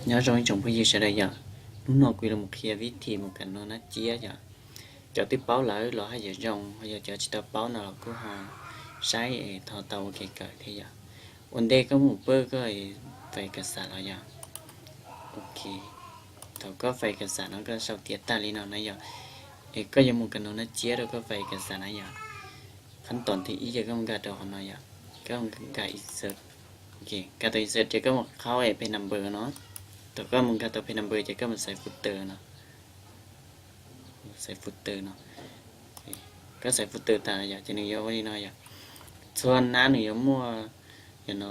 Nyob zoo ib tsoom phooj ywg sawv daws yom, hnub no kuv yuav los qhia vib thim mus kam no nab ciab yom. Cov twb paub lawm los haj yam zoo, ho yog cov tsis tau paub no los kuj ho saib es thov tau ua kev kawm thiab yom. Ua ntej koj mus pab koj fais kas xas los yog, ok, thaum koj fais kas xas no koj sau tiav tag li no na yom, es koj yuav mus kam no nab ciab rau koj fais kas xas na yom. Khab tom thib ib ces koj mus nkag rau qhov no yom, koj mus nkag insert, ok, nkag tau insert ces koj mus qhaub page number no. Thaum koj mus nkag tau page number ces koj mus xaiv footer no, xaiv footer no. Koj xaiv footer tas yom ces nws yuav ua li no yom. Txhua nab nws yuav muaj, yog no,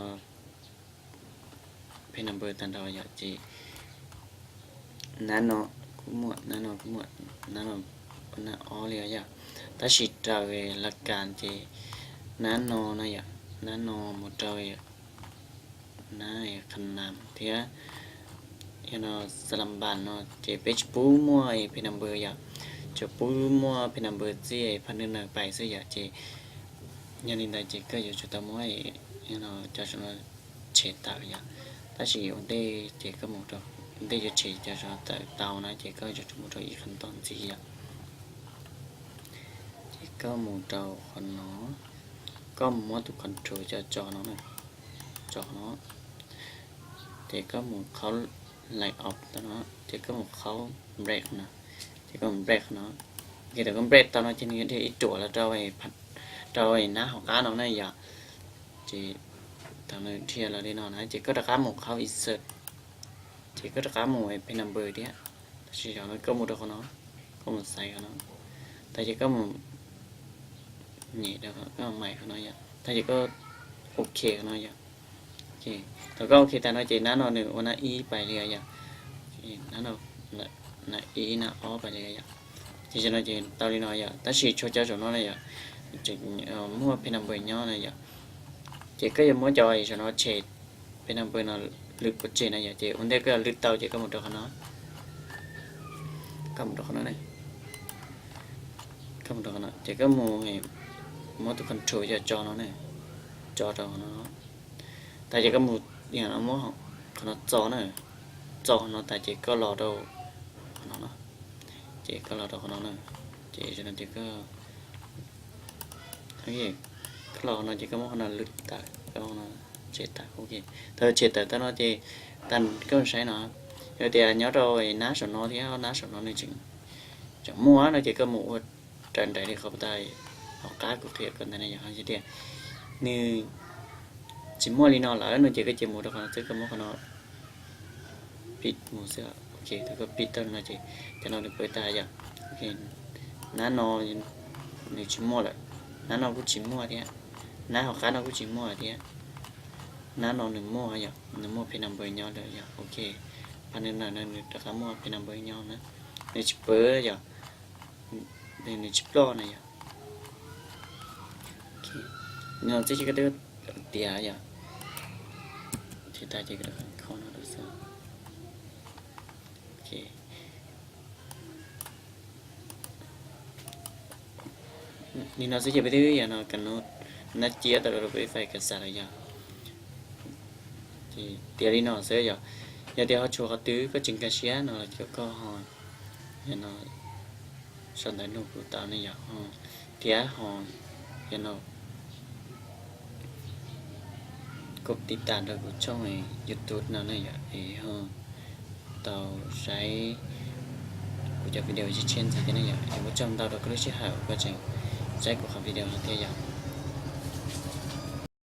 page number tag nrho yom ces nab no kuj muaj, nab no kuj muaj, nab no ua nab ob li yom. Tab sis raws laj kas ces nab no na yom, nab no mus rau nab qha nas thiab yog no xa las npas no ces peb tsis pub muaj page number yom, tsuas pub muaj page number txij pha nws pais xwb yom ces yog li ntawd ces koj yuav tsum tau muab cov saum no tshem tawm yom. Tab sis ua ntej ces koj mus rau, ua ntej yuav tshem cov saum no tawm tau na ces koj yuav tsum mus rau ib qhov ntoo ntxiv yom. Ces koj mus rau qhov no, koj mus muab tus control cov tso no, tso no, ces koj mus qhaub layout tau no, ces koj mus qhaub break no, ces koj mus break no. Ces thaum koj break tau no ces nws yuav dhia ib ruam los rau, rau nab hauv qab no na yom. Ces thaum nws dhia los li no na ces koj rov qab mus qhaub insert, ces koj rov qab mus page number thiab. Tab sis zaum no koj mus rau qhov no, koj mus xaiv qhov no, tag ces koj mus nyem rau, koj mus mais qhov no yom, tag ces koj ok qhov no yom. Thaum koj ok tas no ces nab no nws ua nab ib pais li yom, nab ib nab ob pais li yom. Ces zaum no ces tau li no yom, tab sis tshuav cov zaum no na yom, muaj page number nyob na yom. Ces koj yuav muab cov zaum no tshem page number no lwm pov tseg na yom, ces ua ntej koj yuav lwm tau ces koj mus rau qhov no, koj mus rau qhov no, koj mus rau qhov no ces koj mus muab tus control cov tso no, tso rau qhov no. Tag ces koj mus muab qhov no txo na, txo qhov no tas ces koj los rau qhov no, ces koj los rau qhov no na, ces zaum no ces koj, koj los qhov no ces koj muab qhov no lwm tawm, koj tshem tawm, ok. Thaum tshem tawm tau no ces tag koj saib no, yog tias nyob rau nab saum no thiab nab saum no nws tseem muaj no ces koj mus ua raws nraim li qhov tas hauv qab kuv qhia koj ntawd na yom. Yog tias nws tsis muaj li no lawm no ces koj cia mus rau qhov no xwb, koj muab qhov no pib mus xwb, ok. Thaum koj pib tau no ces cov no nws pawv tas yom, nab no nws tsis muaj lawm, nab no kuj tsis muaj thiab, nab hauv qab no kuj tsis muaj thiab. Nab no nws muaj yom, nws muaj page number nyob lawm yom, ok. Pha nws na, nws rov qab muaj page number nyob na, nws tsis pawv yom, nws tsis ploj na yom. Li no xwb ces koj twb tiav yom, ces tag ces koj kho no xwb. Li no xwb ces peb twb yog no kas nub nab ciab tau rau peb fais kas xas lawm yom. Ces tiav li no xwb yom. Yog tias ho tshuav qhov twg koj tseem nkag siab no los koj ho, yog no sau ntawv nug kuv tau ne yom, thiab ho, yog no, koj tiv tam rau kuv tshooj YouTube no ne yom, es ho tau saib kuv cov video tshiab tshiab ntxiv thiab ne yom. Es ua tsaug ntau rau koj lub sij hawm uas koj tseem saib kuv qhov video no thiab yom.